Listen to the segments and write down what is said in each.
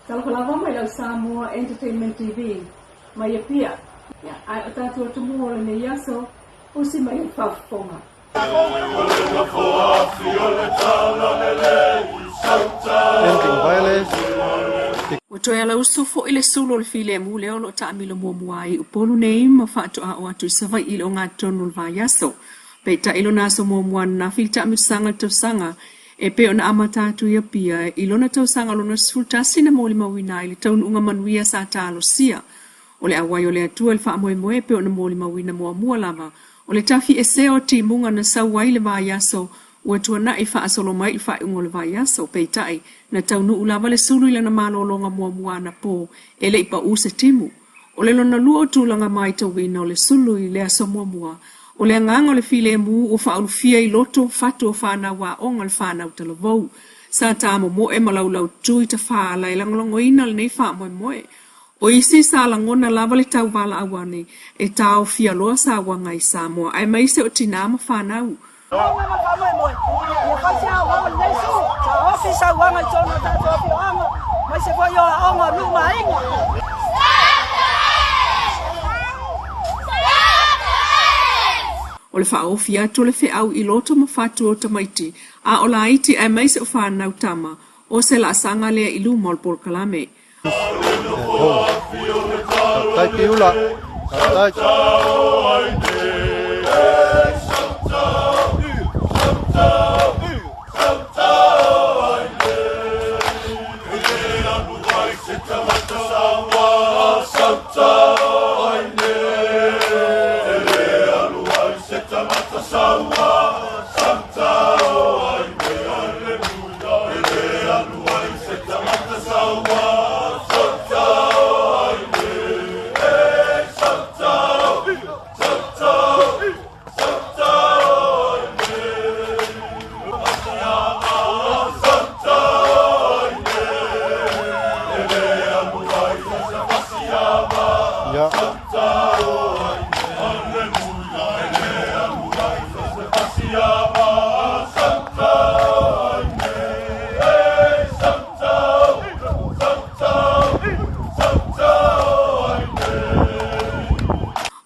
Talofa lava mai lau Samoa Entertainment TV mai Apia. Ia, ae o tatou atumua o lenei aso, usi mai le faafofoga. Ending violence. Ua toe alausu foi le sulu o le filemu lea o lo o taamilo muamua ai i Upolu nei ma faatoa oo atu i Savaii i le ogatotonu o le vaiaso. Peitai i lona aso muamua ananafi i le taamilosaga i le tausaga e pei ona amata atu i Apia i lona tausaga lona 11 na molimauina ai le taunuuga manuia sa talosia o le auai o le Atua i le faamoemoe e pei ona molimauina muamua lava o le tafi esea o timuga na sau ai le vaiaso ua tuanai faasolo mai i le faaiuga o le vaiaso. Peitai, na taunuu lava le sulu i lana malologa muamua anapo e le i pau se timu. O le lona lua o tulaga maitauina o le sulu i le aso muamua, o le agaga o le filemu ua faaulufia i loto fatu o fanau aoga le fanau talavou. Sa tamomoe ma laulautu i tafaala e lagolagoina lenei faamoemoe. O isi sa lagona lava le tauvalaau ane e taofia loa sauaga i Samoa aemaise o tinā ma fanau. Lauga ma faamoemoe, ia fai se aoao o lenei sulu, taofi sauaga i totonu o tatou afioaga, aemaise foi o aoga o nuu ma aiga. O le faaofi atu o le feau i loto ma fatu o tamaiti a o laiti aemaise o fanau tama, o se laasaga lea i luma o le polokalame. Faafetai Piula. Faafetai. Ia.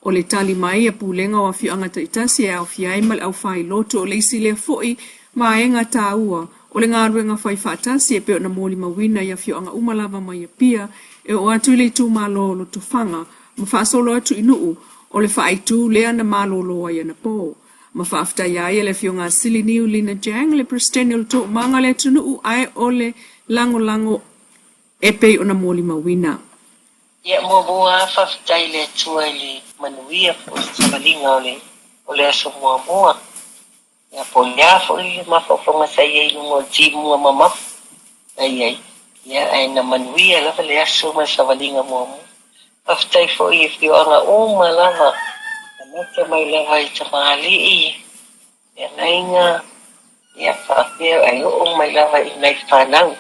O le tali mai a Pulega o Afioaga Taitasi e aofia ai ma le aufailoto o le isi lea foi vaega taua o le galuega fai faatasi e pei ona molimauina i afioaga uma lava mai Apia e oo atu i le itumalo o Lotofaga ma faasolo atu i Nuu o le faaitu lea na malolo ai anapo. Ma faafetaia ai e le Afioga a Siliniu Lina Jang le Peresetene o le Toomaga a le Atunuu ae o le lagolago e pei ona molimauina. Ia muamua lava faafetai i le Atua i le manuia foi o le savaliga o le o le aso muamua. Ia po o le a foi le mafaufauga sa i ai i luga o le timuga mamafa na i ai, ia ae na manuia lava le aso ma le savaliga muamua. Faafetai foi i afioaga uma lava, amata mai lava i tamalii, feagaiga, ia faapea ae oo mai lava i nai fanau.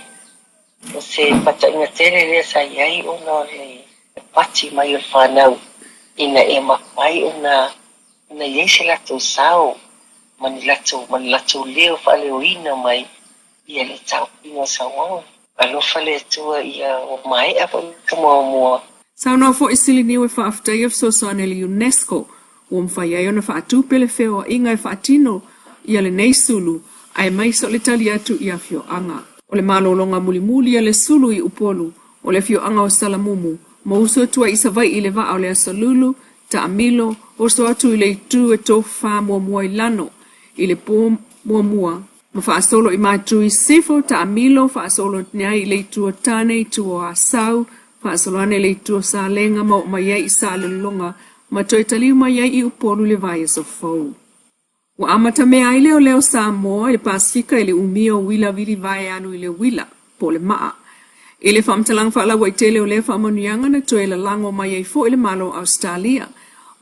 O se fataiga tele lea sa i ai ona o le pati mai o le fanau ina ia mafai ona ona i ai se latou sao ma ni latou ma le latou leo faaleoina mai ia le taofiga o sauaga. Alofa le Atua ia ua maea foi le muamua. Saunoa foi Siliniu e faafetaia fesoasoani a le UNESCO ua mafai ai ona faatupe le feoaiga e faatino ia lenei sulu aemaise o le tali atu i afioaga. O le malologa mulimuli a le sulu i Upolu o le afioaga o Salamumu ma usu atu ai i Savaii i le vaa o le Aso Lulu, taamilo, oso atu i le itu e tofa muamua i Lano i le po muamua ma faasolo i Matu i Sisifo, taamilo, faasolo ai i le itu o Tane, itu o Asau, faasolo ane i le itu o Salega ma oo mai ai i Salelologa ma toe taliu mai ai i Upolu i le vaiaso fou. Ua amatamea ai leoleo Samoa i le Pasefika i le umia o uila vilivae alu i le uila, po o le maa. I le faamatalaga faalauaitele o lea faamanuiaga na toe lalago mai ai foi le Malo o Ausetalia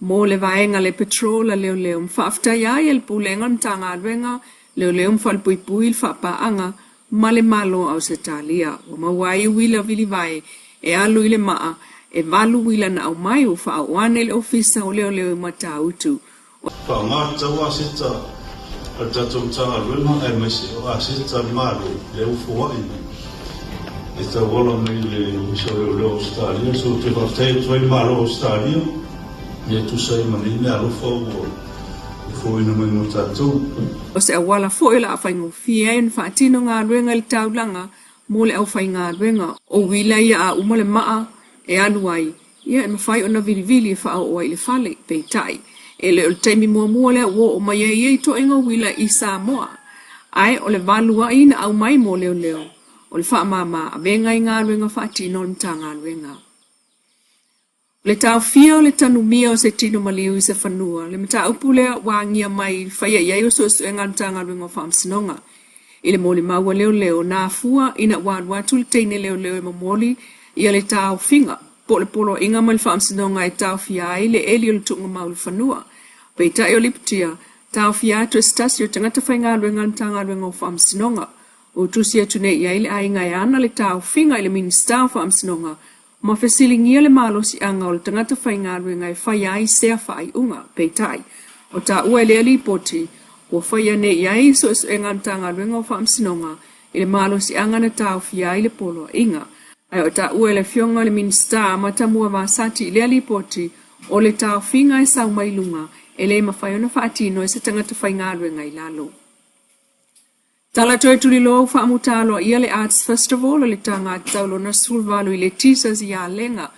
mo le vaega le patrol a leoleo ma faafetaia ai e le Pulega o le Matagaluega Leoleo ma Falepuipui le faapaaga ma le Malo o Ausetalia. Ua maua ai uila vilivae e alu i le maa e valu uila na aumai ua faaoo ane i le Ofisa o Leoleo i Matautu. Faaaoga tatau aseta a le tatou Matagaluega aemaise o aseta a le Malo lea ua foai mai. e tauala mai le Ofisa o Leoleo o Ausetalia. So ou te faafetai atu ai i le Malo o Ausetalia e tusa ai ma nei meaalofa ua fofoina mai mo tatou. O se auala foi o le a faigofie ai ona faatino galuega i le taulaga mo le aufaigaluega. O uila ia a uma le maa e alu ai, ia e mafai ona vilivili e faaoo ai i le fale. Peitai, e le o le taimi muamua lea ua oo mai ai ia ituaiga uila i Samoa, ae o le valua'i na aumai mo leoleo, o le faamama avega i galuega faatino a le Matagaluega. O le taofia o le tanumia o se tino maliu i se fanua, le mataupu lea ua agia mai i le faia i ai o suesuega a le Matagaluega o Faamasinoga. I le molimau a leoleo, na afua ina ua alu atu le teine leoleo e momoli ia le taofiga po o le poloaiga mai le Faamasinoga e taofia ai le eli o le tuugamau i le fanua. Peitai o Liputia, taofia atu e se tasi o tagata faigaluega a le Matagaluega o Faamasinoga. Ua tusi atu nei i ai le aiga e ana le taofiga i le Minisita o Faamasinoga ma fesiligia le malosiaga o le tagata faigaluega e faia ai sea faaiuga. Peitai, o taua e lea lipoti, ua faia nei i ai suesuega a le Matagaluega o Faamasinoga i le malosiaga na taofia ai le poloaiga. Ae o taua e le Afioga i le Minisita Matamua Vasati i lea lipoti, o le taofiga e sau mai luga e le mafai ona faatino e se tagata faigaluega i lalo. Tala toe tuliloa ua faamuta aloaia le Arts Festival o le taga tatau lona 18 i le Jesus i Alega.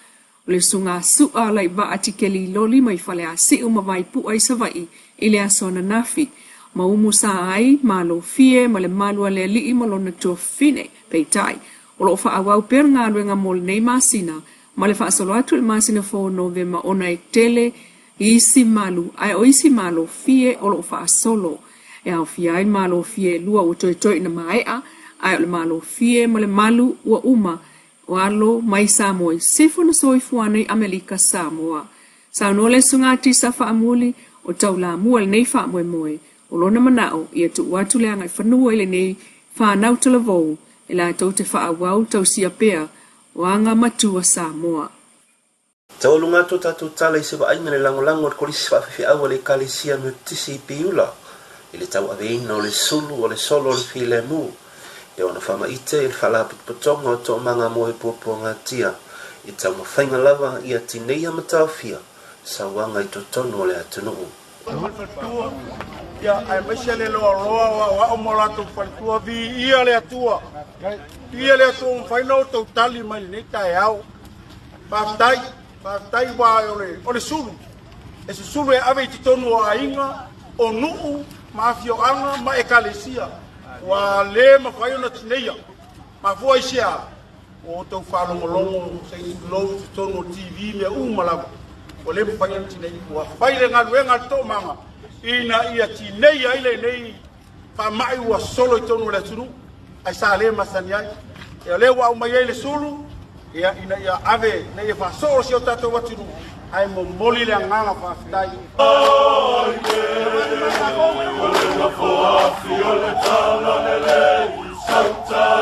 O le susuga Su'a Laivaa Tikeli Loli mai Faleasiu ma Vaipu'a i Savaii i le aso ananafi. Ma umu sa ai, Malofie ma le malu a le alii ma lona tuafafine. Peitai, o lo o faaauau pea le galuega mo lenei masina ma le faasolo atu i le masina fou o Novema ona e tele isi malu ae o isi malofie o lo o faasolo. E aofia ai le malofie e lua ua toetoe ina maea, ae o le malofie ma le malu ua uma o alo mai Samoa i sisifo na soifua nei Amelika Samoa. Saunoa le Susuga Tisa Faamuli o taulamua lenei faamoemoe, o lona manao ia tuu atu le agaifanua i lenei fanau talavou e latou te faaauau tausia pea o aga matua Samoa. Taualuga atu o tatou tala i se vaaiga i le lagolago a le Kolisi Faafefeau a le Ekalesia Metotisi i Piula i le tauaveina o le sulu o le solo o le filemu e ona faamaite i le Faalapotopotoga o Toomaga mo e Puapuagatia i taumafaiga lava ia tineia ma taofia sauaga i totonu o le atunuu. Faletua, ia, aemaise le loaloa o aoao ma o latou faletua, viia le Atua. Viia le Atua ua mafai ona outou tali mai lenei taeao. Faafetai, faafetai aua o le, o le sulu, e susulu e ave i totonu o aiga, o nuu ma afioaga ma ekalesia. Ua le mafai ona tineia. Mafua i se a? Ua outou faalogologo se i tulou i totonu o TV mea uma lava. Ua le mafai ona tineia. Ua fai le galuega a le toomaga ina ia tineia ai lenei faamai ua solo i totonu o le atunuu ae sa le masani ai. Ia, o lea ua aumai ai le sulu ia, ina ia ave, ina ia faasoo si o tatou atunuu, ae momoli le agaga faafetai.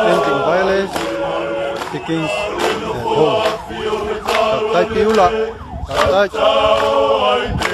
Ending violence begins at home. Faafetai Piula. Faafetai.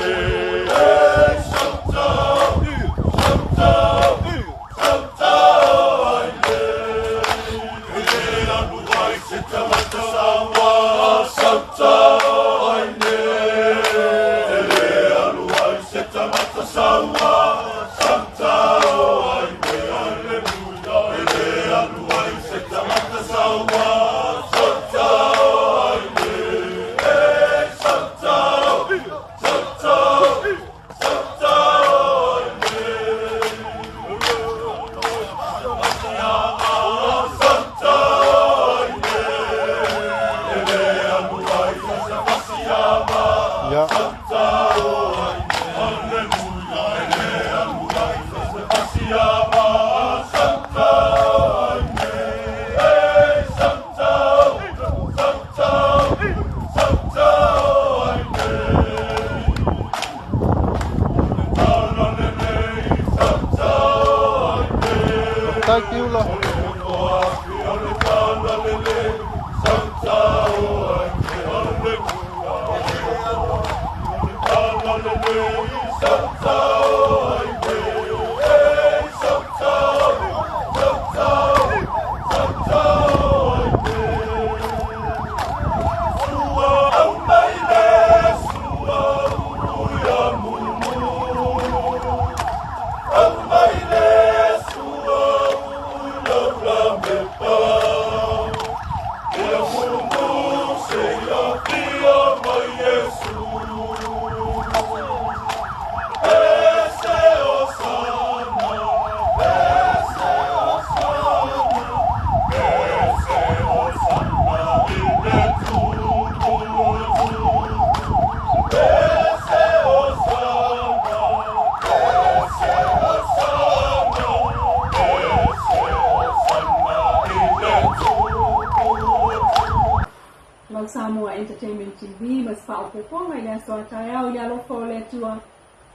Samoa Entertainment TV ma se faaopoopoga i le aso a taeao i le alofa o le Atua,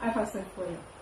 ae faasoifua ia.